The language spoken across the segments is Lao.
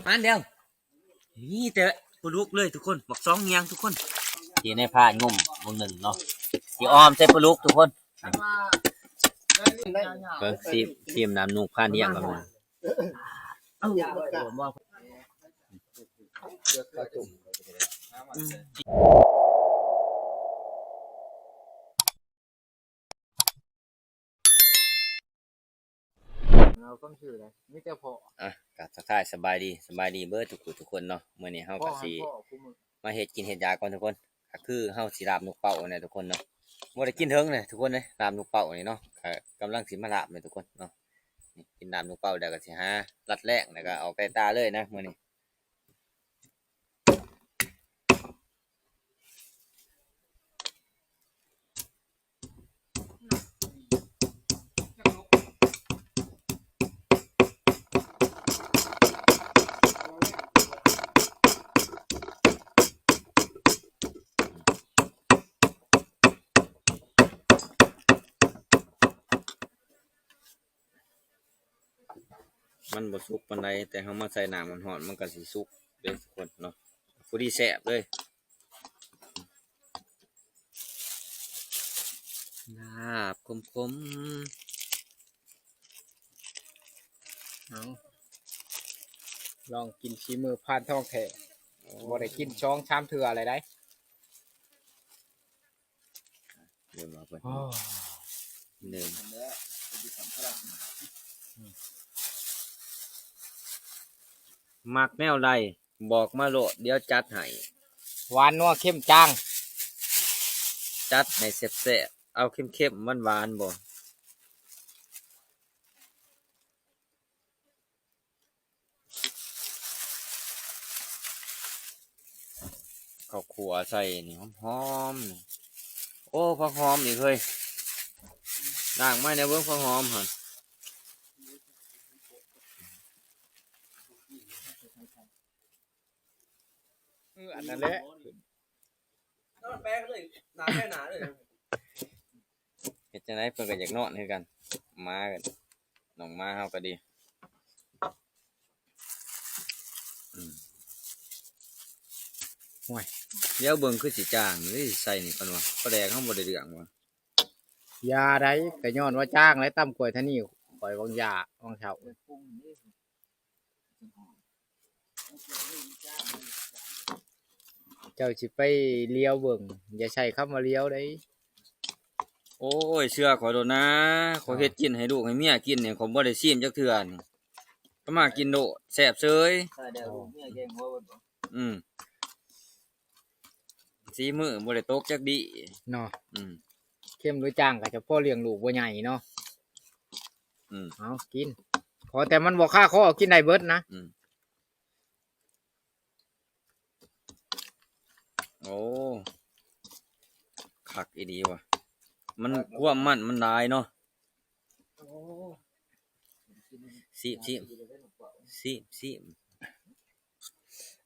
ມາແລ້ວ ມີແຕ່ປາດຸກເລີຍທຸກຄົນ ບັກສອງຫຍັງທຸກຄົນ ທີ່ນາຍພານງົມເບິ່ງໜຶ່ງເນາະ ຊິອ້ອມໃສ່ປາດຸກທຸກຄົນ ເບິ່ງຊີມ ຊີມນ້ຳນຸກພານຮຽງກັນ ເອົາຄວາມຊື່ໄດ໋ ມີແຕ່ພໍ້ ອ່ະ ກະທັກທາຍສະບາຍດີ ສະບາຍດີເບິດທຸກຜູ້ທຸກຄົນເນາະ ມື້ນີ້ເຮົາກະຊິ ມາເຮັດກິນເຮັດຢາກ່ອນທຸກຄົນ ກະຄືເຮົາຊິລາບນົກເປົ້າແຫຼະທຸກຄົນເນາະ ບໍ່ໄດ້ກິນເຖິງເລີຍທຸກຄົນເອີຍ ລາບນົກເປົ້ານີ້ເນາະ ກະກຳລັງຊິມາລາບແຫຼະທຸກຄົນເນາະ ນີ້ກິນລາບນົກເປົ້າແລ້ວກະຊິຫາລັດແລ້ງ ແລ້ວກະອອກໄຕ່ຕາເລີຍນະມື້ນີ້. ມັນບໍ່ສຸກປານໃດ ແຕ່ເຮົາມາໃສ່ນ້ຳຮ້ອນໆ ມັນກະຊິສຸກເດ້ທຸກຄົນເນາະ ພໍດີແຊບເລີຍ ລາບຂົມໆ ເອົາ ລອງກິນຝີມືພານທອງແທ້ ບໍ່ໄດ້ກິນສອງສາມເທື່ອແລ້ວໃດ໋. ເລີ່ມເອົາເພິ່ນ ໂອ້ ໜຶ່ງ ມັກແນວໃດບອກມາໂລດ ດຽວຈັດໃຫ້ ຫວານນົວເຄັມຈາງ ຈັດໃຫ້ແຊບໆ ເອົາເຄັມໆ ຫວານໆ ບໍ່? ເຂົ້າຂົ້ວໃສ່ນີ້ຫອມໆ ໂອ້ ຜັກຫອມອີກເຮີ້ຍ ລ້າງມາແດ່ເບິ່ງຜັກຫອມຫັ້ນ ເອີ ອັນນັ້ນແຫຼະ ນອນແປງເລີຍ ໜ້າແປງໜ້າເລີຍ ເຮັດຈັ່ງໃດເພິ່ນກະຢາກນອນຄືກັນ ໝາກັນ ນ້ອງໝາເຮົາກະດີ ອືມ ໂອ້ຍ ດຽວເບິ່ງຄືຊິຈາງເດ້ ໃສ່ນີ້ກ່ອນວ່າ ປາແດກເຮົາບໍ່ໄດ້ເລື່ອງວ່າ ຢ່າໃດ໋ ກະຍ້ອນວ່າຈາງແຫຼະ ຕຳກ້ວຍທາງນີ້ ຂ້ອຍຫວັງຢ່າ ຫວັງເຊົາ. ເຈົ້າຊິໄປຫຼຽວເບິ່ງ ຢ່າໃຊ້ຄຳວ່າຫຼຽວໃດ໋. ໂອ້ຍ ເຊື່ອຂ້ອຍໂລດນາ ຂ້ອຍເຮັດກິນໃຫ້ລູກໃຫ້ເມຍກິນນີ້ ຂ້ອຍບໍ່ໄດ້ຊີມຈັກເທື່ອນີ້ ປະມາດກິນໂລດ ແຊບເສີຍ ອືມ ສີມືບໍ່ໄດ້ຕົກຈັກດີ້ເນາະ ອືມ ເຄັມຫຼືຈາງກະຈະພໍລ້ຽງລູກບໍ່ໃຫຍ່ເນາະ ອືມ ເອົາກິນ ຂໍແຕ່ມັນບໍ່ຄາຄໍ ກິນໄດ້ເບິດນະ ອືມ ໂອ້ ຄັກອີ່ຫຼີວ່າ ມັນຄວາມມັນມັນຫຼາຍເນາະ ຊີມ ຊີມ ຊີມ ຊີມ.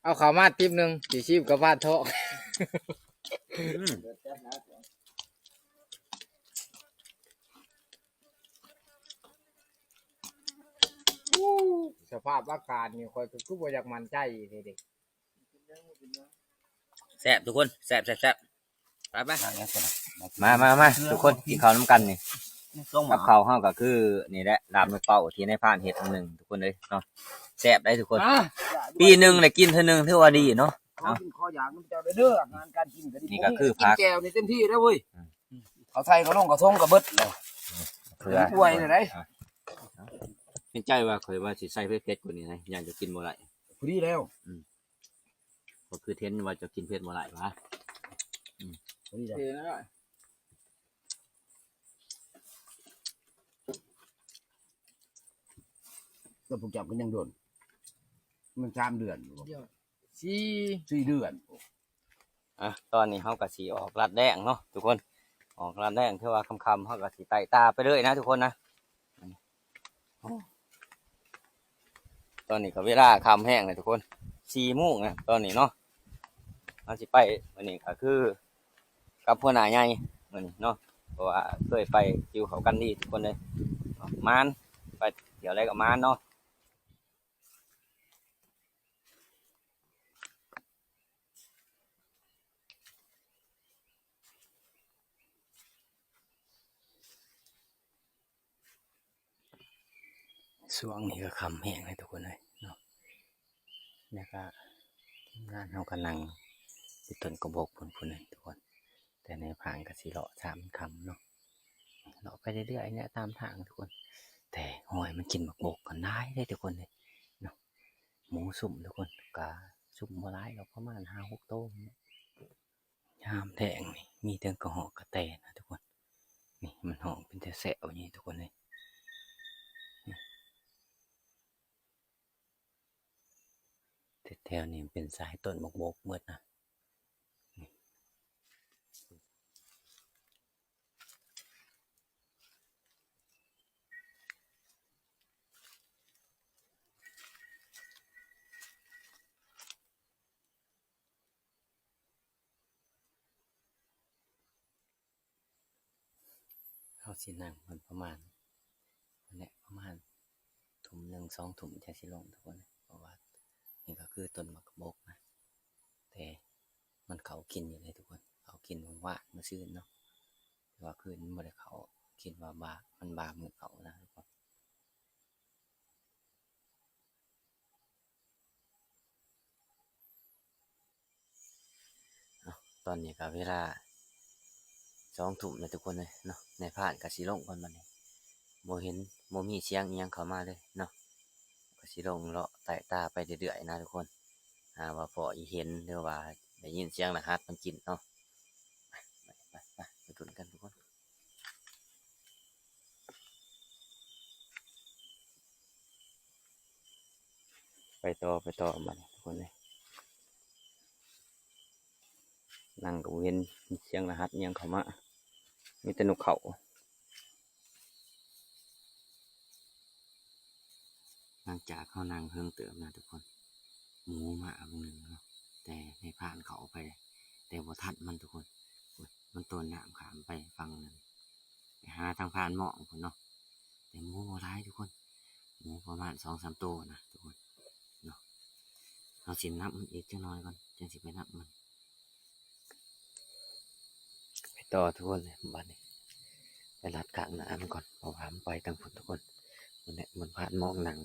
ເອົາເຂົ້າມາຕິບໜຶ່ງ ຊິຊີມກັບບາດທ້ອງ ອືມ ສະພາບອາກາດນີ້ ຂ້ອຍກະຄືບໍ່ຢາກໝັ້ນໃຈເດ້ ແຊບທຸກຄົນ ແຊບ ແຊບ ແຊບ. ໄປໆ ມາ ມາ ມາ ທຸກຄົນ ກິນເຂົ້ານຳກັນນີ້ ກັບເຂົ້າເຮົາກະຄືນີ້ແຫຼະ ລາບນົກເປົ້າທີ່ນາຍພານເຮັດອັນໜຶ່ງ ທຸກຄົນເອີຍເນາະ ແຊບໄດ໋ທຸກຄົນ ປີໜຶ່ງໄດ້ກິນເທື່ອໜຶ່ງ ຖືວ່າດີເນາະ ຂໍກິນຂໍຢາກນຳເຈົ້າເດີ ງານການກິນກະດີ ນີ້ກະຄືຜັກ ແຈ່ວນີ້ເຕັມທີ່ແລ້ວເວີຍ ເຂົາໃສ່ເຂົ້າລົງເຂົ້າທົງກະເບິດແລ້ວ ເພື່ອອວຍແລ້ວໃດ໋ ໃນໃຈວ່າຂ້ອຍວ່າຊິໃສ່ເຜັດໆກວ່ານີ້ ຢ້ານຈະກິນບໍ່ໄດ້ ພໍດີແລ້ວ ອືມ ຂ້ອຍຄືເຫັນວ່າເຈົ້າກິນເຜັດບໍ່ໄດ້ຫວາ ອືມ ແລ້ວພວກເຈົ້າກະຍັງດົນ ມັນສາມເດືອນ ສີ່ ສີ່ເດືອນ ອ່ະ ຕອນນີ້ເຮົາກະຊິອອກລັດແລ້ງເນາະທຸກຄົນ ອອກລັດແລ້ງ ຖືວ່າຄ່ຳໆ ເຮົາກະຊິໄຕ່ຕາໄປເລີຍນະທຸກຄົນນະ. ຕອນນີ້ກະເວລາຄ່ຳແຮງແລ້ວທຸກຄົນ ສີ່ໂມງແລ້ວຕອນນີ້ເນາະ ເຮົາຊິໄປ ມື້ນີ້ກະຄືກັບຫົວໜ້າໃຫຍ່ມື້ນີ້ເນາະ ເພາະວ່າເຄີຍໄປຕິວເຂົ້າກັນດີທຸກຄົນເອີຍ ໝານ ໄປທ່ຽວໃດກະໝານເນາະ. ຊ່ວງນີ້ກໍຄ່ຳແຮງເລີຍທຸກຄົນເອີຍເນາະ ແລ້ວກໍທີມງານເຮົາກໍນັ່ງຢູ່ຕົ້ນກະບົກພຸ້ນ ພຸ້ນເລີຍທຸກຄົນ ແຕ່ນາຍພານກໍຊິເລາະ ຊາມຄ່ຳເນາະ ເລາະໄປເລື້ອຍໆນີ້ແຫຼະຕາມທາງທຸກຄົນ ແຕ່ຮອຍມັນກິນໝາກບົກກັນຫຼາຍເດ້ທຸກຄົນເອີຍເນາະ ໝູຊຸ່ມທຸກຄົນ ກໍຊຸ່ມບໍ່ຫຼາຍດອກ ປະມານຫ້າຫົກໂຕນີ້ແຫຼະ ຍາມແລງນີ້ມີເຖິງກະຮອກກະແຕນະທຸກຄົນ ນີ້ມັນຮ້ອງເປັນແຖວໆນີ້ທຸກຄົນເອີຍ ແຖວໆນີ້ເປັນສາຍຕົ້ນໝາກບົກໝົດນະ. ເຮົາຊິນັ່ງມັນປະມານ ພຸ້ນແຫຼະ ປະມານທຸ່ມໜຶ່ງ ສອງທຸ່ມຈັ່ງຊິລົງທຸກຄົນ ເພາະວ່ານີ້ກໍຄືຕົ້ນໝາກກະບົກນະ ແຕ່ມັນເຂົ້າກິນຢູ່ເດ້ທຸກຄົນ ເຂົ້າກິນຫວ່ານມື້ຊືນເນາະ ແຕ່ວ່າຄືນມັນບໍ່ໄດ້ເຂົ້າ ຄິດວ່າບາ ມັນບາມື້ເຂົ້ານະທຸກຄົນ. ເອົາ ຕອນນີ້ກໍເວລາສອງທຸ່ມແລ້ວທຸກຄົນເອີຍເນາະ ນາຍພານກໍຊິລົງກ່ອນບັດນີ້ ບໍ່ເຫັນ ບໍ່ມີສຽງອີ່ຫຍັງເຂົ້າມາເລີຍເນາະ ກໍຊິລົງເລາະໄຕ່ຕາໄປເລື້ອຍໆນະທຸກຄົນ ຫາວ່າພໍອີເຫັນ ຫຼືວ່າໄດ້ຍິນສຽງລະຫັດມັນກິນເນາະ ໄປ ໄປ ໄປ ໄປລຸ້ນກັນທຸກຄົນ. ໄປຕໍ່ ໄປຕໍ່ບັດນີ້ທຸກຄົນເອີຍ ນັ່ງກໍບໍ່ເຫັນສຽງລະຫັດຫຍັງເຂົ້າມາ ມີແຕ່ນົກເຂົາ. ຫຼັງຈາກເຮົານັ່ງເຫິງເຕີບນະທຸກຄົນ ໝູມາບາງໜຶ່ງເນາະ ແຕ່ນາຍພານເຂົ້າໄປ ແຕ່ບໍ່ທັນມັນທຸກຄົນ ໂອ້ຍ ມັນໂຕນນ້ຳຂ້າມໄປຝັ່ງນັ້ນ ໄປຫາທາງພານໝອງພຸ້ນເນາະ ແຕ່ໝູບໍ່ຫຼາຍທຸກຄົນ ໝູປະມານສອງສາມໂຕນະທຸກຄົນເນາະ ເຮົາຊິນັບມັນອີກຈັກໜ້ອຍກ່ອນ ຈັ່ງຊິໄປນັບມັນ. ໄປຕໍ່ທຸກຄົນເອີຍ ບັດນີ້ໄປລັດຂ້າງໜ້າມັນກ່ອນ ເພາະວ່າມັນໄປທາງພຸ້ນທຸກຄົນ ພຸ້ນແຫຼະ ມັນພາດມອງນັ່ງ.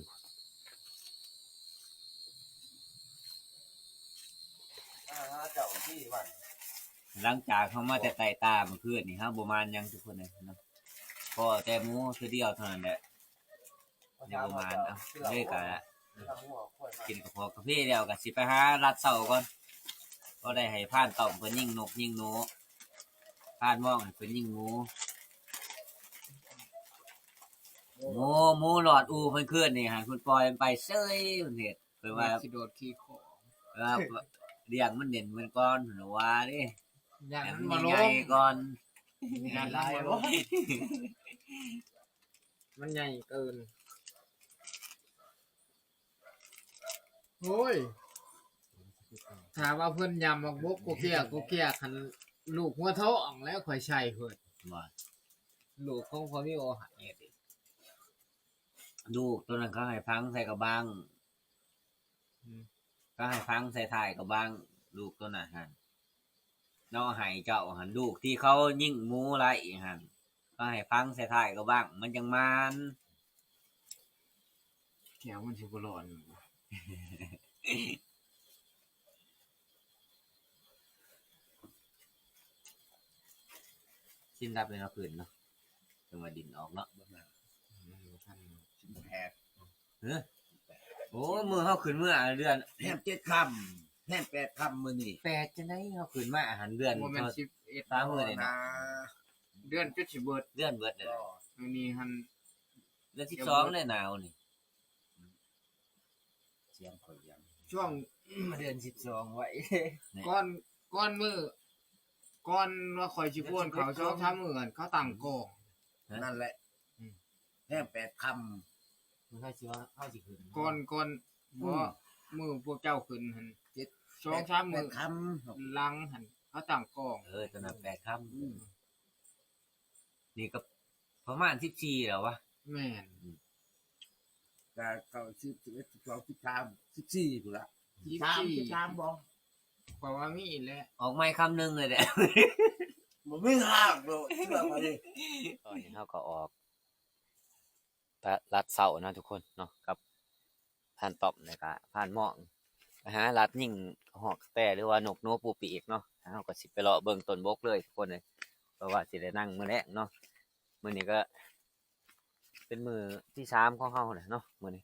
ຫຼັງຈາກເຮົາມາແຕ່ໄຕ່ຕາມື້ຄືນນີ້ ເຮົາບໍ່ມານຫຍັງທຸກຄົນເອີຍເນາະ ພໍແຕ່ໝູເທື່ອດຽວເທົ່ານັ້ນແຫຼະ. ຍັງບໍ່ມານ ເອົາ ເລີຍກະກິນກາແຟ ກາແຟແລ້ວກະຊິໄປຫາລັດເຊົ້າກ່ອນ ກໍໄດ້ໃຫ້ພານຕ້ອມເພິ່ນຍິງນົກຍິງໜູ ພານມອງໃຫ້ເພິ່ນຍິງໝູ ໝູ ໝູຫຼອດອູ່ເພິ່ນຄືນນີ້ຫັ້ນ ເພິ່ນປ່ອຍມັນໄປເຊີຍ ເພິ່ນເຮັດ ເພິ່ນວ່າ ມັນຊິໂດດຂີ່ຄໍ ເອີ ລ້ຽງມັນເໜັນເພິ່ນກ່ອນ ເພິ່ນວ່າເດ້ ຢ້ານມັນບໍ່ລົງ ໃຫ້ມັນໃຫຍ່ກ່ອນ ຢ້ານມັນບໍ່ລົງ ມັນໃຫຍ່ເກີນ ໂອ້ຍ ຖ້າວ່າເພິ່ນຢຳໝາກບົກກົກແກກ ກົກແກກຫັ້ນ ລູກຫົວທອງແລ້ວຂ້ອຍໃສ່ເພິ່ນ ວ່າ ລູກຂອງພໍ່ມີໂອຫັ້ນເຮັດອີກ ລູກໂຕນັ້ນເຂົາໃຫ້ຝັງໃສ່ກະບັງ ອືມ ເຂົາໃຫ້ຝັງໃສ່ທ້າຍກະບັງ ລູກໂຕນັ້ນຫັ້ນ ເນາະ ໃຫ້ເຈົ້າຫັ້ນ ລູກທີ່ເຂົາຍິງໝູໄລ່ຫັ້ນ ເຂົາໃຫ້ຝັງໃສ່ທ້າຍກະບັງ ມັນຈັ່ງໝານ ແກ້ວມັນຊິບໍ່ຮ້ອນ ຊິນດັບເລີຍເນາະ ຄືນເນາະ ຈັ່ງວ່າດິນອອກເນາະ ເບິ່ງນະ ມັນບໍ່ທັນ ສິບແປດ ເອີ ໂອ້ຍ ມື້ເຮົາຂຶ້ນເມືອເດືອນ ແຮມເຈັດຄ່ຳ ແຮມແປດຄ່ຳມື້ນີ້ ແປດຈັ່ງໃດ ເຮົາຂຶ້ນມາຫັ້ນເດືອນ ບໍ່ແມ່ນສິບເອັດ ສາມມື້ນີ້ນະ ເດືອນຈົນຊິເບິດ ເດືອນເບິດເດ້ ມື້ນີ້ຫັ້ນ ເດືອນສິບສອງເດ້ ໜາວນີ້ ສຽງຂ້ອຍຍັງ ຊ່ວງ ເດືອນສິບສອງໄວ້ ກ່ອນ ກ່ອນມື້ ກ່ອນວ່າຂ້ອຍຊິໂກນເຂົ້າ ສອງສາມມື້ຫັ້ນ ເຂົາຕັ້ງກ້ອງ ນັ້ນແຫຼະ ອືມ ແຮມແປດຄ່ຳ ມື້ເຮົາຊິວ່າເຮົາຊິຂຶ້ນ ກ່ອນ ກ່ອນ ອືມ ບໍ່ ມື້ພວກເຈົ້າຂຶ້ນຫັ້ນ ເຈັດ ສອງສາມມື້ ແປດຄ່ຳ ຫຼັງຫັ້ນ ເຂົາຕັ້ງກ້ອງ ເອີ ຕອນນັ້ນແປດຄ່ຳ ອືມ ນີ້ກໍປະມານສິບສີ່ແລ້ວວະ ແມ່ນ ອືມ ກະເກົ້າ ສິບ ສິບເອັດ ສິບສອງ ສິບສາມ ສິບສີ່ພຸ້ນລະ ສິບສີ່ ສິບສາມ ສິບສາມບໍ່ ເພາະວ່າມີແຫຼະ ອອກໃໝ່ຄ່ຳໜຶ່ງເລີຍແຫຼະ ບໍ່ມີທາງໂລດ ເຊື່ອຂ້ອຍເດ ຕອນນີ້ເຮົາກໍອອກ ຕະ ລັດເຊົ້າເນາະທຸກຄົນເນາະ ກັບທ່ານຕ້ອມ ແລ້ວກະທ່ານໝ້ອງ ໄປຫາລັດຍິງຮອກກະແຕ ຫຼືວ່ານົກໜູປູປີກເນາະ. ເຮົາກໍຊິໄປເລາະເບິ່ງຕົ້ນບົກເລີຍທຸກຄົນເອີຍ ເພາະວ່າຊິໄດ້ນັ່ງມື້ແລງເນາະ. ມື້ນີ້ກໍເປັນມື້ທີສາມຂອງເຮົາແຫຼະເນາະ ມື້ນີ້.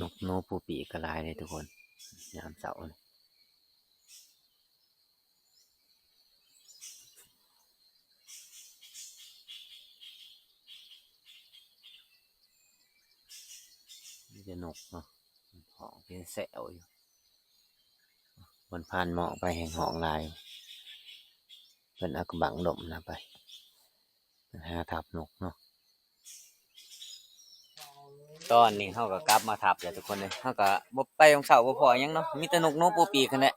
ນົກໜູປູປີກກໍຫຼາຍເດ້ທຸກຄົນ ຍາມເຊົ້ານີ້ ມີແຕ່ນົກເນາະ ຮ້ອງເປັນແຊວຢູ່. ມັນຜ່ານໝໍ້ໄປແຮ່ງຮ້ອງຫຼາຍ ເພິ່ນເອົາກະບັງດົມນະໄປ ມັນຫາທັບນົກເນາະ. ຕອນນີ້ເຮົາກໍກັບມາທັບແລ້ວທຸກຄົນເອີຍ ເຮົາກໍບໍ່ໄປຂອງເຊົ້າ ບໍ່ພໍຫຍັງເນາະ ມີແຕ່ນົກໜູປູປີກຫັ້ນແຫຼະ.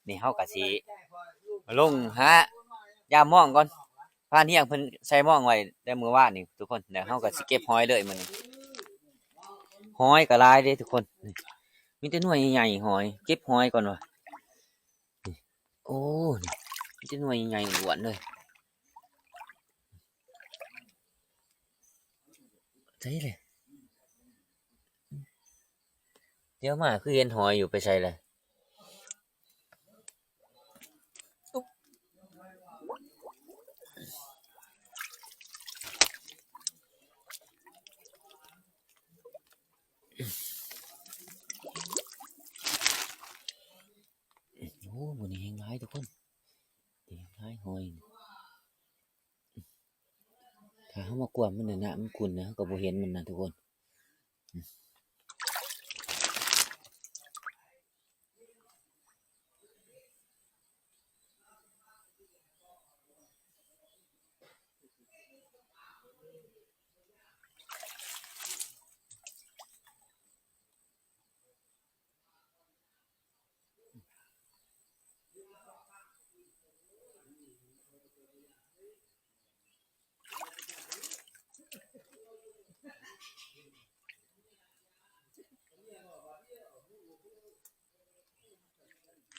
ນີ້ເຮົາກໍຊິລົງຫາຢາມມອງກ່ອນ ພານຮຽງເພິ່ນໃສ່ມອງໄວ້ແຕ່ມື້ວານນີ້ທຸກຄົນ ແລ້ວເຮົາກໍຊິເກັບຫອຍເລີຍມື້ນີ້. ຫອຍກໍຫຼາຍເດ້ທຸກຄົນ ມີແຕ່ໜ່ວຍໃຫຍ່ໆ ຫອຍ ເກັບຫອຍກ່ອນວ່າ. ໂອ້ ມີແຕ່ໜ່ວຍໃຫຍ່ອ້ວນເລີຍ ໃສ່ເລີຍ. ດຽວມາຄືເຫັນຫອຍຢູ່ ໄປໃສລະ? ໂອ້ ມື້ນີ້ແຮງຫຼາຍທຸກຄົນ ແຮງຫຼາຍຫອຍ. ຖ້າເຮົາມາກວມມັນນະ ນ້ຳມັນຂຸ່ນນະ ເຮົາກໍບໍ່ເຫັນມັນນະທຸກຄົນ.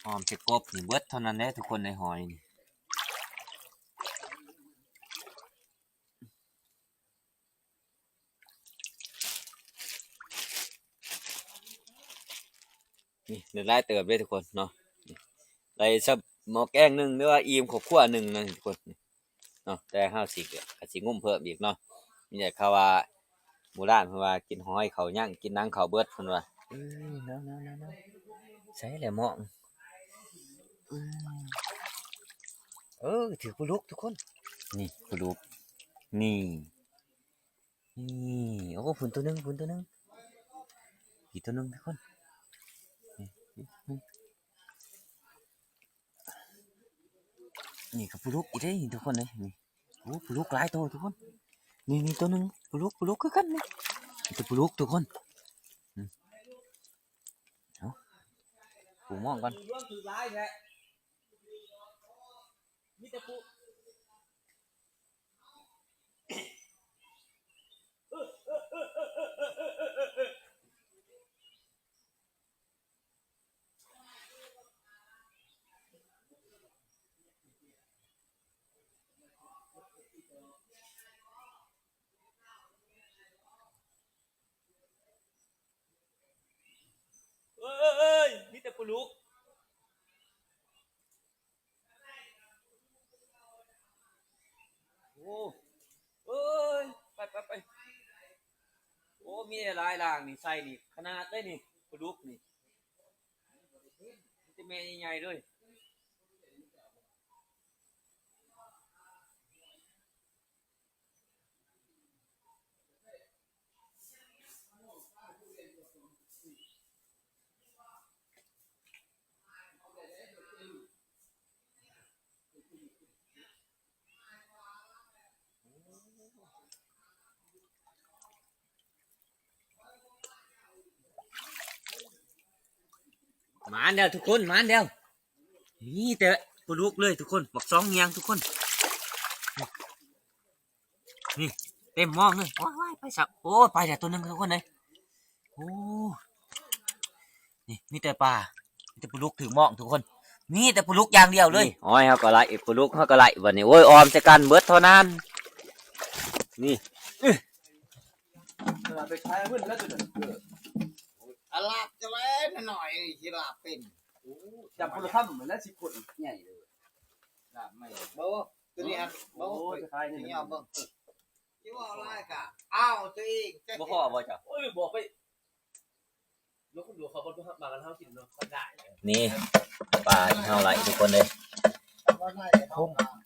ຫອມໃສ່ກົບນີ້ເບິດເທົ່ານັ້ນແຫຼະທຸກຄົນ ໄດ້ຫອຍນີ້. ນີ້ ໄດ້ຫຼາຍເຕີບເດ້ທຸກຄົນເນາະ ໄດ້ຊຳໝໍ້ແກງໜຶ່ງ ຫຼືວ່າອີ່ມຄອບຄົວໜຶ່ງນະທຸກຄົນເນາະ. ແຕ່ເຮົາຊິ ກໍຊິງຸ້ມເພີ່ມອີກເນາະ ມີແຕ່ເຂົາວ່າ ໂບລານເພິ່ນວ່າ ກິນຫອຍເຂົ້າຍັງ ກິນໜັງເຂົ້າເບິດ ເພິ່ນວ່າ. ເອີ ໃສ່ແຫຼະໝອງ ເອີ ຖືກປາດຸກທຸກຄົນ ນີ້ປາດຸກ ນີ້ ນີ້ ໂອ້ ພຸ້ນໂຕໜຶ່ງ ພຸ້ນໂຕໜຶ່ງ ອີກໂຕໜຶ່ງທຸກຄົນ ນີ້ ນີ້ກໍປາດຸກອີກເດ້ທຸກຄົນເອີຍ ນີ້ ໂອ້ ປາດຸກຫຼາຍໂຕທຸກຄົນ ນີ້ ນີ້ໂຕໜຶ່ງ ປາດຸກ ປາດຸກຄືກັນນີ້ ມີແຕ່ປາດຸກທຸກຄົນ ອືມ ເອົາ ປູມອງກ່ອນ ມີແຕ່ປູ ເອີຍ ມີແຕ່ປາດຸກ ໂອ້ ເອີຍ ໄປ ໄປ ໄປ ໂອ້ ມີຫຼາຍລ່າງນີ້ ໃສ່ນີ້ ຂະໜາດເດ້ນີ້ ປາດຸກນີ້ ມີແຕ່ແມ່ໃຫຍ່ໆເລີຍ. ມາແລ້ວທຸກຄົນ ມາແລ້ວ ມີແຕ່ປາດຸກເລີຍທຸກຄົນ ບັກສອງຫຍ່າງທຸກຄົນ ນີ້ ເຕັມມອງເລີຍ ວ້າຍ ໄປຊະ ໂອ້ ໄປແລ້ວໂຕໜຶ່ງທຸກຄົນເອີຍ ໂອ້ ນີ້ ມີແຕ່ປາ ມີແຕ່ປາດຸກຖືກມອງທຸກຄົນ ມີແຕ່ປາດຸກຢ່າງດຽວເລີຍ ນີ້ ຫອຍເຮົາກໍໄລ່ ປາດຸກເຮົາກໍໄລ່ ບັດນີ້ ໂອ້ຍ ອອມໃສ່ກັນເບິດເທົ່ານັ້ນ ນີ້ ເວລາໄປຂາຍເງິນແລ້ວຕົວນັ້ນ ເອີ ອາ ລາບຈະແລໜ້ອຍ ຊິລາບເປັນ ໂອ້ ຈຳຄົນລະຄຳແລ້ວ ສິບຄົນໃຫຍ່ເລີຍ ລາບໃໝ່ ບໍ່ ຕົວນີ້ອັນ ບໍ່ ໂອ້ຍ ຂາຍນີ້ ຍອມເບິ່ງ ຊິເວົ້າຫຼາຍກະເອົາຕົວເອງ ບໍ່ພໍບໍ່ເຈົ້າ ໂອ້ຍ ບອກໄປ ນີ້ປາທີ່ເຮົາໄລ່ທຸກຄົນເອີຍ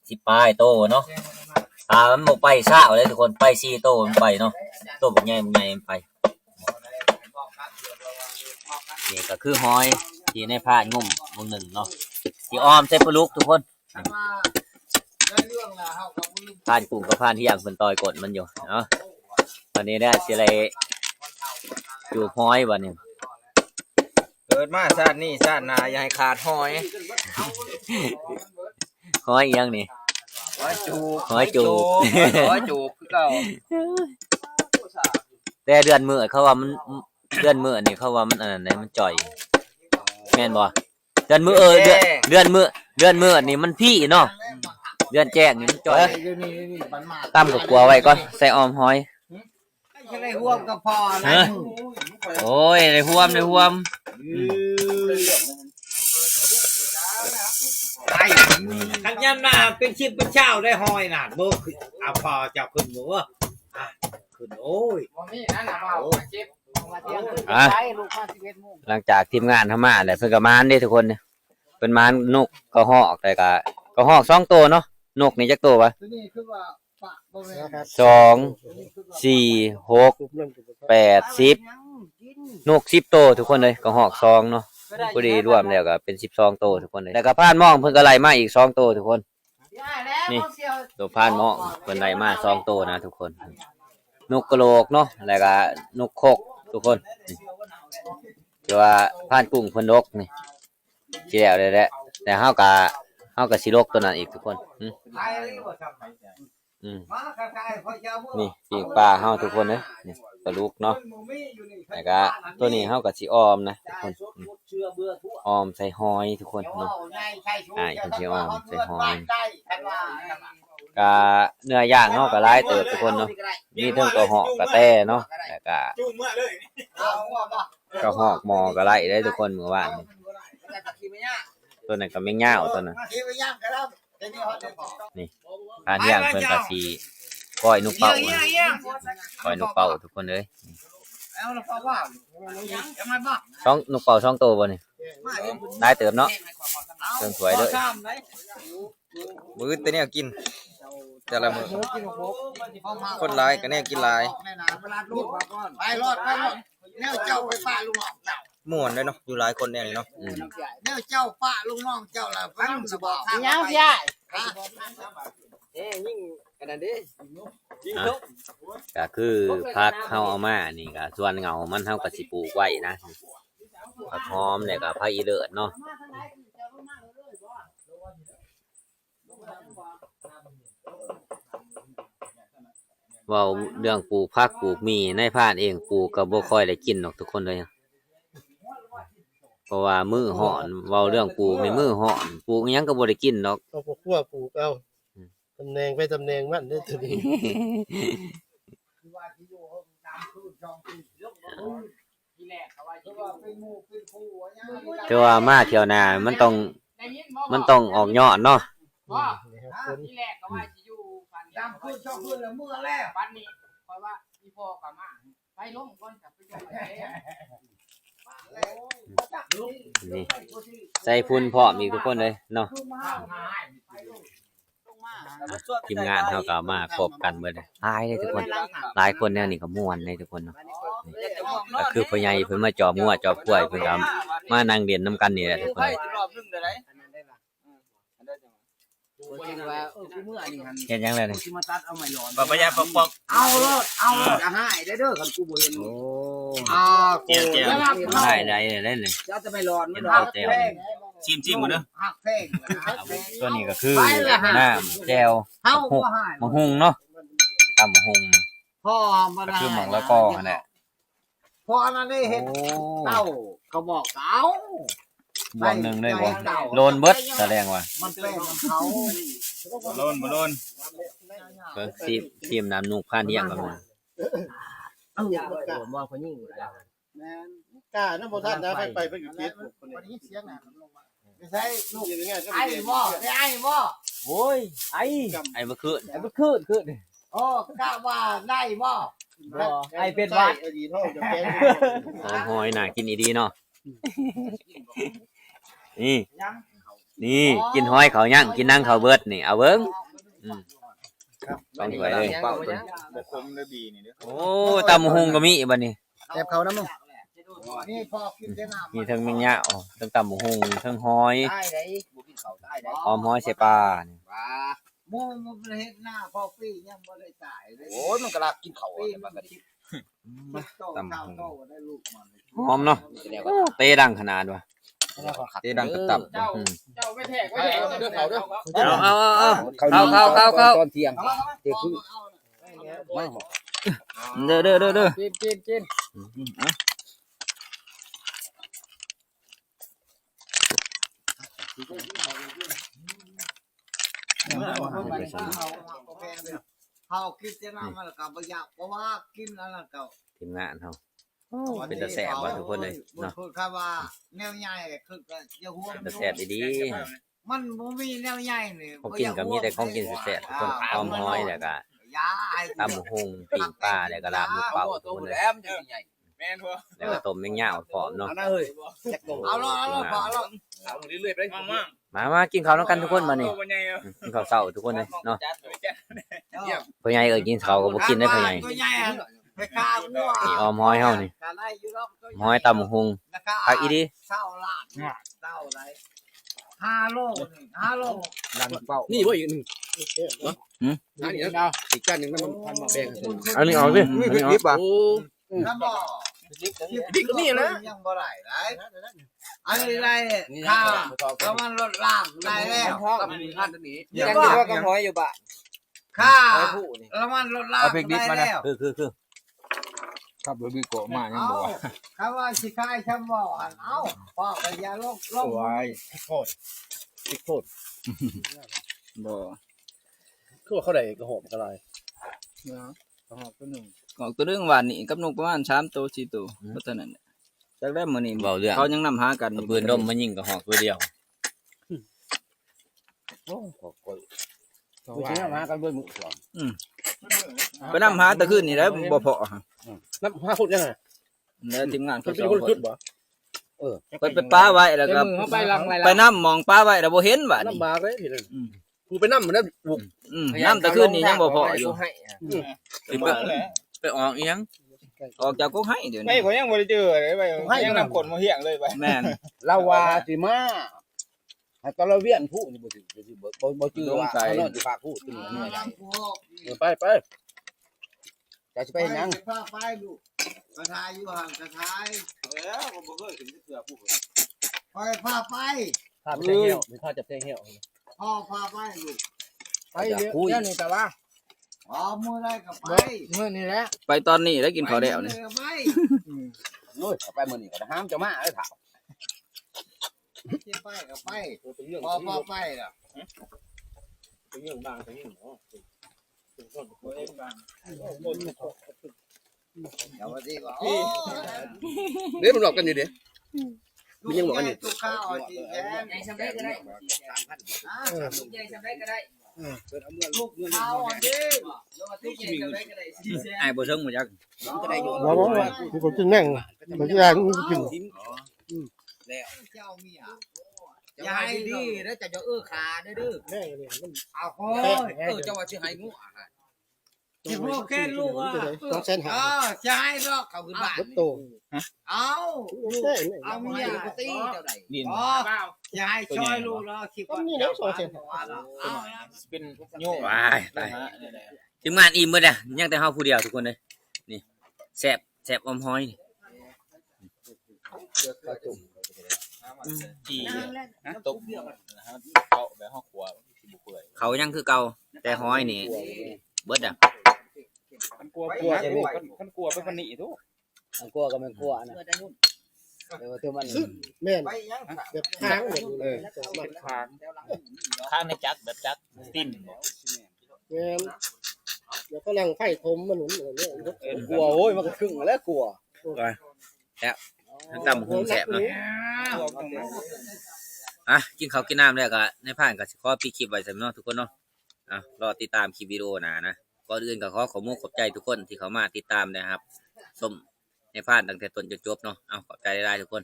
ສິບປາຍໂຕເນາະ ປາມັນບໍ່ໄປຊາວເລີຍທຸກຄົນ ໄປສີ່ໂຕມັນໄປເນາະ ໂຕບັກໃຫຍ່ບັກໃຫຍ່ມັນໄປ ນີ້ກໍຄືຫອຍທີ່ນາຍພານງົມບາງໜຶ່ງເນາະ ຊິອ້ອມໃສ່ປາດຸກທຸກຄົນ ພານກຸ້ງກັບພານທ່ຽງເພິ່ນຕ່ອຍກົ້ນມັນຢູ່ເນາະ ບັດນີ້ແຫຼະຊິໄດ້ຈູບຫອຍບັດນີ້ ເກີດມາຊາດນີ້ຊາດໜ້າຢ່າໃຫ້ຂາດຫອຍ ຫອຍອີ່ຫຍັງນີ້ ຫອຍຈູບ ຫອຍຈູບ ຫອຍຈູບຄືເກົ່າ ແຕ່ເດືອນມື້ເຂົາວ່າມັນ ເດືອນມື້ນີ້ເຂົາວ່າມັນອັນນັ້ນໃດ ມັນຈ່ອຍ ແມ່ນບໍ່? ເດືອນມື້ ເອີ ເດືອນ ເດືອນມື້ ເດືອນມື້ນີ້ມັນພີ້ເນາະ ເດືອນແຈ້ງນີ້ມັນຈ່ອຍ ຕຳກະກົວໄວ້ກ່ອນ ໃສ່ອ້ອມຫອຍ ຈະໄດ້ຮ່ວມກັບພໍ່ນະ ໂອ້ຍ ໄດ້ຮ່ວມ ໄດ້ຮ່ວມ ອືມ ຄັນຍາມໜ້າເປັນສິບເປັນຊາວໄດ້ຫອຍນະ ບໍ່ ເອົາພໍ່ເຈົ້າຂຶ້ນບໍ່ ຂຶ້ນ ໂອ້ຍ ບໍ່ມີນັ້ນນະ ເວົ້າເຈັບ ອ່ະ ຫຼັງຈາກທີມງານເຮົາມາແລ້ວ ເພິ່ນກໍມານເດ້ທຸກຄົນ ເພິ່ນມານນົກກະຮອກ ແຕ່ກະ ກະຮອກສອງໂຕເນາະ ນົກນີ້ຈັກໂຕວະ ສອງ ສີ່ ຫົກ ແປດ ສິບ ນົກສິບໂຕທຸກຄົນເອີຍ ກະຮອກສອງເນາະ ພໍດີລວມແລ້ວກະເປັນສິບສອງໂຕທຸກຄົນເອີຍ ແລ້ວກະພານມອງເພິ່ນກະໄລ່ມາອີກສອງໂຕທຸກຄົນ ນີ້ ໂຕພານໝອກເພິ່ນໄດ້ມາສອງໂຕນະທຸກຄົນ ນົກກະໂຫຼກເນາະ ແລ້ວກະນົກຄົກທຸກຄົນ ນີ້ ແຕ່ວ່າພານກຸ້ງເພິ່ນດົກນີ້ ຊິແລ້ວແລ້ວແຫຼະ ແຕ່ເຮົາກະ ເຮົາກະຊິຫຼົກໂຕນັ້ນອີກທຸກຄົນ ອືມ ອືມ ນີ້ປີ້ງປາເຮົາທຸກຄົນເອີຍ ນີ້ປາດຸກເນາະ ແລ້ວກະໂຕນີ້ເຮົາກະຊິອ້ອມນະທຸກຄົນ ອືມ ອ້ອມໃສ່ຫອຍທຸກຄົນເນາະ ອ້າຍເພິ່ນຊິອ້ອມໃສ່ຫອຍ ກະເນື້ອຢ່າງເຮົາກະຫຼາຍເຕີບທຸກຄົນເນາະ ມີເທິງກະຮອກກະແຕເນາະ ແລ້ວກະ ກະຮອກໝໍກະໄລ່ເດ້ທຸກຄົນ ມື້ວານນີ້ ໂຕນັ້ນກະແມງຍາວ ໂຕນັ້ນ ນີ້ ພານທ່ຽງເພິ່ນກະຊິກ້ອຍນົກເປົ້າ ກ້ອຍນົກເປົ້າທຸກຄົນເອີຍ ສອງ ນົກເປົ້າສອງໂຕບໍ່ນີ້ ຫຼາຍເຕີບເນາະ ເຄື່ອງຖ້ວຍເລີຍ ບໍ່ອຶດແຕ່ແນວກິນ ແຕ່ລະມື້ ຄົນຫຼາຍກໍແນວກິນຫຼາຍ ໄປໂລດ ໄປໂລດ ແນວເຈົ້າໄປປະລູກນ້ອງເຈົ້າ ມ່ວນເດ້ເນາະ ຢູ່ຫຼາຍຄົນແນວນີ້ເນາະ ອືມ ແນວເຈົ້າປະລູກນ້ອງເຈົ້າລະ ຟັງຊິບອກ ອີຫຍັງພີ່ອ້າຍ ເອີ ຍິງອັນນັ້ນເດ້ ຍິງ ອ່ະ ນົກ ກະຄືຜັກເຮົາເອົາມານີ້ກະ ສ່ວນເຫງົາມັນເຮົາກະຊິປູກໄວ້ນະ ຜັກຫອມ ແລ້ວກະຜັກອີເລີດເນາະ. ເວົ້າເລື່ອງປູກຜັກປູກໝີ່ ນາຍພານເອງປູກກໍບໍ່ຄ່ອຍໄດ້ກິນດອກທຸກຄົນເອີຍ ເພາະວ່າມືຮ້ອນ ເວົ້າເລື່ອງປູກນີ້ມືຮ້ອນ ປູກອີ່ຫຍັງກໍບໍ່ໄດ້ກິນດອກ ຄອບຄົວປູກເອົາ ອືມ ຕຳແໜ່ງໃຜຕຳແໜ່ງມັນເດ້ໂຕນີ້. ຖືວ່າມາທ່ຽວໜ້າມັນຕ້ອງ ມັນຕ້ອງອອກຍອດເນາະ ອືມ ທີແລກກໍວ່າຊິຢູ່ບ້ານດຽວ ດຳຄືນສອງຄືນແລ້ວເມືອແລ້ວ ບັດນີ້ຂ້ອຍວ່າອີ່ພໍ່ກໍມາ ໄປລົງກ່ອນ ກັບໄປລົງ ນີ້ ໃສ່ຝຸ່ນພ້ອມອີກທຸກຄົນເລີຍເນາະ. ທີມງານເຮົາກໍມາຄົບກັນເບິດ ຫຼາຍເດ້ທຸກຄົນ ຫຼາຍຄົນແນວນີ້ກໍມ່ວນເດ້ທຸກຄົນເນາະ. ນີ້ກໍຄືພໍ່ໃຫຍ່ເພິ່ນມາຈອບງົວຈອບຄວາຍ ເພິ່ນກໍມານັ່ງຫຼິ້ນນຳກັນນີ້ແຫຼະທຸກຄົນ. ເຮັດຫຍັງແລ້ວນີ້ ຊິມາຕັດເອົາໄມ້ຫຼອນ ບໍ່ ບໍ່ຢາກປອກໆ ເອົາໂລດ ເອົາໂລດ ເອີ ຢ່າຮ້າຍເດີ້ ຄັນກູບໍ່ເຫັນ ໂອ້ ອ່າ ແຈ່ວ ແຈ່ວ ຮ້າຍໃດໄດ້ນີ້ ຈະເອົາແຕ່ໄມ້ຫຼອນມັນ ເອົາແຈ່ວ ຊິມໆ ກ່ອນເດີ້ ຮັກແພງ ຕົວນີ້ກໍຄືນ້ຳແຈ່ວ ເຮົາບໍ່ຮ້າຍ ໝາກຫຸ່ງເນາະ ຕຳໝາກຫຸ່ງ ພໍມັນ ກໍຄືໝາກລະກອຫັ້ນແຫຼະ. ພໍອັນນັ້ນໄດ້ເຮັດ ໂອ້ ເຕົ້າກະບອກເອົາ ບ່ວງໜຶ່ງເລີຍບໍ່ ໂລນເບິດ ສະແດງວ່າມັນແປງນຳເຂົາ ບໍ່ໂດນ ບໍ່ໂດນ ເບິ່ງ ຊີມ ຊີມນ້ຳນູກຜ່ານຮຽງກ່ອນ. ເອົາ ບໍ່ຜູ້ຍິງ ແມ່ນ ກ້ານຳບໍ່ທັນນະ ໄປໄປເພິ່ນກໍເກັບ ບໍ່ໄດ້ຍິນສຽງນະ. ໄປໃສລູກ ໄອບໍ່ ໄດ້ໄອບໍ່? ໂອ້ຍ ໄອ ໄອບໍ່ຄືນ ໄອບໍ່ຄືນ ຄືນ. ໂອ້ ກະວ່າໄດ້ບໍ່? ບໍ່ ໄອເປັນຫວັດ. ຫອມຫອຍໜ້າກິນອີ່ຫຼີເນາະ. ນີ້ ນີ້ ກິນຫອຍເຂົາຍັງ ກິນໜັງເຂົາເບິດນີ້ ເອົາເບິ່ງ. ອືມ ສອງຖ້ວຍເລີຍ. ບໍ່ຂົມເດີ ບີນີ້ເດີ. ໂອ້ ຕຳບັກຫຸ່ງກໍມີບັດນີ້. ແອບເຂົ້ານຳ ນີ້ພໍກິນແຕ່ນ້ຳ ມີເທິງແມງຍາວ ເທິງຕຳບັກຫຸ່ງ ເທິງຫອຍ ຕາຍໄດ໋ ບໍ່ກິນເຂົ້າຕາຍໄດ໋. ຫອມຫອຍໃສ່ປານີ້ ປາ ໝູ່ມັນເຮັດນາພໍປີຍັງບໍ່ໄດ້ຕາຍເລີຍ. ໂອ້ຍ ມັນກໍລັກກິນເຂົ້າ ປີ ມັນກໍ ຕຳບັກຫຸ່ງ ຫອມເນາະ. ເຕະດັງຂະໜາດວ່າ ເຕະດັງຕັບໆ. ອືມ ເຈົ້າ ເຈົ້າໄປແທກ ໄປແທກເດີ ເຂົ້າເດີ. ເອົາ ເອົາ ເອົາ ເອົາ ເຂົ້າ ເຂົ້າ ເຂົ້າ ເຂົ້າ ຕອນທ່ຽງ ເທີ່ຍງຄືນ ມາ ເດີ ເດີ ເດີ ເດີ ກິນ ກິນ ກິນ. ອືມ ເອົາ ເຮົາກິນແຕ່ນ້ຳມັນກໍບໍ່ຢາກ ເພາະວ່າກິນອັນນັ້ນກໍ ທີມງານເຮົາ ໂອ້ ເປັນຕາແຊບວ່ະທຸກຄົນເອີຍເນາະ. ເພິ່ນຄຳວ່າແນວໃຫຍ່ຄືກໍຢ່າຫ່ວງ ເປັນຕາແຊບອີ່ຫຼີ. ມັນບໍ່ມີແນວໃຫຍ່ນີ້ ຂອງກິນກໍມີແຕ່ຂອງກິນແຊບໆ ທຸກຄົນ. ຫອມຫອຍ ແລ້ວກໍ ຢ່າໃຫ້ ຕຳບັກຫຸ່ງ ປີ້ງປາ ແລ້ວກໍລາບໜູເປົ່າ ທຸກຄົນເອີຍ. ແມ່ນບໍ່? ແລ້ວກໍຕົ້ມແມງຍາວພ້ອມເນາະ. ເອົາລະເຮີ້ຍ ເອົາລະ ເອົາລະ ເອົາລະ ເອົາເລື້ອຍໆໄປ. ມາ ມາ ມາກິນເຂົ້ານຳກັນທຸກຄົນບາດນີ້. ອືມ ກິນເຂົ້າເຊົ້າທຸກຄົນເລີຍເນາະ. ພໍ່ໃຫຍ່ເອີ້ນກິນເຂົ້າກໍບໍ່ກິນເດ້ ພໍ່ໃຫຍ່. ໄປຂ້າງົວ ນີ້ຫອມຫອຍເຮົານີ້ ຫອມຫອຍຕຳບັກຫຸ່ງ ຄັກອີ່ຫຼີ. ຊາວລ້ານ ຊາວໃດ ຫ້າໂລນີ້ ຫ້າໂລ. ນີ້ບໍ່ ອີກໜຶ່ງ ຫືມ ອັນນີ້ເອົາ ອີກຈານໜຶ່ງ ມັນ ມັນ ມັນມາແບ່ງໃຫ້ເພິ່ນ. ອັນນີ້ເອົາຕິ ນີ້ເຜັດດິບຫວາ? ໂອ້ ອືມ ນ້ຳບໍ່ ດິບກໍມີນະ ຍັງບໍ່ໄດ້ໄດ໋. ອັນນີ້ໄດ້ຄ່ານ້ຳມັນລົດລາງໄດ້ແລ້ວ ກັບ ກັບຫອຍຢູ່ບ້ານ ຄ່ານ້ຳມັນລົດລາງໄດ້ແລ້ວ. ຄື ຄື ຄື ຄັບລົດມີເກາະມາຍັງບໍ່ວ່າ ເອົ້າ ຄັນວ່າຊິຂາຍຊຳບໍ່ ອັນ ເອົ້າ ພໍ່ກໍຢ່າລົງ ລົງ ໂອ້ຍ ໂພດ ໂພດ ບໍ່ ຄືວ່າເຂົາໄດ້ກະຫອບກະຫຼາຍ ນະ ກະຫອບໂຕໜຶ່ງ ອອກໂຕໜຶ່ງວານນີ້ກັບນົກປະມານສາມໂຕສີ່ໂຕ ອືມ ບໍ່ເທົ່ານັ້ນແຫຼະ. ຈັກແລ້ວມື້ນີ້ ເວົ້າເລື່ອງ ເຂົາຍັງນຳຫາກັນ ເອົາປືນດົມມາຍິງກະຫອບໂຕດຽວ. ໂອ້ ຂ້ອຍ ຂ້ອຍຊິນຳຫາກັນເບິດມື້ ອືມ ໄປນຳຫາແຕ່ຄືນນີ້ແຫຼະ ບໍ່ພໍ້ ອືມ ນຳຫາຄົນຍັງ ແລ້ວທີມງານເຂົາສອງຄົນ ເອີ ເພິ່ນໄປປະໄວ້ແລ້ວກໍ ໄປນຳໝ່ອງປະໄວ້ແລ້ວບໍ່ເຫັນບາດນີ້ ລຳບາກເດ້ ອືມ ຜູ້ໄປນຳນະ ອືມ ນຳແຕ່ຄືນນີ້ຍັງບໍ່ພໍ້ຢູ່ ອືມ ຊິໄປ ໄປອອກອີ່ຫຍັງ ອອກຈາກກົກໄຮດຽວນີ້ ໄປກໍຍັງບໍ່ໄດ້ເຈີເລີຍ ໄປກໍຍັງນຳຄົນມາຮຽງເລີຍ ໄປ ແມ່ນ ລາວວ່າຊິມາ ຫາກະລະວຽນຜູ້ນີ້ບໍ່ຖືກ ບໍ່ ບໍ່ຈື່ວ່າເຂົານອນຢູ່ພາກຜູ້ ເອີ ໄປ ໄປ ເຈົ້າຊິໄປເຮັດຫຍັງ? ພາໄປລູກ ກະຖ່າຍຢູ່ຫັ້ນກະຖ່າຍ ເອີ ບໍ່ເຄີຍຂຶ້ນຈັກເທື່ອຜູ້ ຂ້ອຍພາໄປ ພາໄປແທ້ແລ້ວ ພາຈັບແທ້ແລ້ວ ພໍ່ພາໄປລູກ ໄປເດີ ດຽວນີ້ກະວ່າ ອໍ ມື້ໃດກໍໄປ ມື້ນີ້ແຫຼະ ໄປຕອນນີ້ແຫຼະ ກິນເຂົ້າແລ້ວນີ້ ໄປ ອືມ ໂອ້ຍ ໄປມື້ນີ້ກໍຫ້າມເຈົ້າມາເດີ້ ຊິໄປກໍໄປ ພໍ ພໍໄປລະ ໄປເລື່ອງບາງ ໄປເລື່ອງ ເດ້ ມັນບອກກັນຢູ່ເດ້ ມັນຍັງບອກກັນຢູ່ ໃຫຍ່ສ່ຳໃດກໍໄດ້ ໃຫຍ່ສ່ຳໃດກໍໄດ້ ລູກເຂົາເດ້ ໃຫຍ່ສ່ຳໃດກໍໄດ້ ອ້າຍບໍ່ເຖິງບໍ່ຈັກ ບໍ່ ບໍ່ ບໍ່ ມັນກໍກິນແມງ ມັນກິນ ແລ້ວ ເຈົ້າເມຍ ຢ່າໃຫ້ດີເດີ ເຈົ້າຢ່າເອີຂາເດີ ເອີ ເຈົ້າວ່າຊິໃຫ້ງົວ ຊິບໍ່ແກ່ລູກ ສອງແສນຫ້າ ເອີ ຊິໃຫ້ດອກ ເຂົາຂຶ້ນບ້ານ ເບິດໂຕ ເອົາ ເອົາເມຍ ບໍ່ ຊິໃຫ້ຊ່ອຍລູກ ເອົາ ເປັນໂຍ ວ້າຍ ຕາຍ ທີມງານອີ່ມເບິດແລ້ວ ຍັງແຕ່ເຮົາຜູ້ດຽວທຸກຄົນເອີຍ ນີ້ ແຊບ ແຊບອອມຫອຍ ອືມ ຈີ່ ຕົ້ມ ເອົາແບບເຮົາຂົ້ວ ເຂົ້າຍັງຄືເກົ່າ ແຕ່ຫອຍນີ້ເບິດແລ້ວ ຄັນກົວ ຄັນ ຄັນກົວໄປປານນີ້ໂທ້ ຄັນກົວກໍແມ່ນກົວນະ ແຕ່ວ່າຕົວມັນ ແມ່ນ ແບບຄ້າງແບບນີ້ ເອີ ເປັນຄ້າງ ຄ້າງໃນຈັກ ແບບຈັກຕິ້ນບໍ? ແມ່ນ ແລ້ວກຳລັງໄຟຖົມມັນ ເອີ ກົວ ໂອ້ຍ ມັນກໍຄຶງແລ້ວ ກົວ ແຊບ ຕຳບັກຫຸ່ງແຊບເນາະ. ອ່ະ ກິນເຂົ້າກິນນ້ຳແລ້ວກໍ ນາຍພານກໍຊິຂໍປິດຄລິບໄວ້ສ່ຳນີ້ເນາະທຸກຄົນເນາະ. ອ່ະ ລໍຕິດຕາມຄລິບວິດີໂອໜ້ານະ. ກ່ອນອື່ນກໍຂໍຂອບມຸກຂອບໃຈທຸກຄົນທີ່ເຂົ້າມາຕິດຕາມ ແລະ ຮັບຊົມນາຍພານຕັ້ງແຕ່ຕົ້ນຈົນຈົບເນາະ. ເອົາ ຂອບໃຈຫຼາຍໆທຸກຄົນ.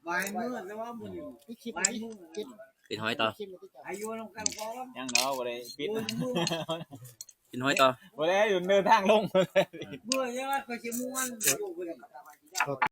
ບາຍມື້ແລ້ວວ່າມື້ນີ້ ປິດຄລິບ ປິດຄລິບ ປິດ ປິດຫອຍຕໍ່ ອາຍຸນຳກັນກ່ອນ ຍັງເນາະ ບໍ່ໄດ້ປິດ ປິດຫອຍຕໍ່ ບໍ່ໄດ້ ຢູ່ເດີນທາງລົງ ເມື່ອຍາວກໍຊິມ່ວນຢູ່.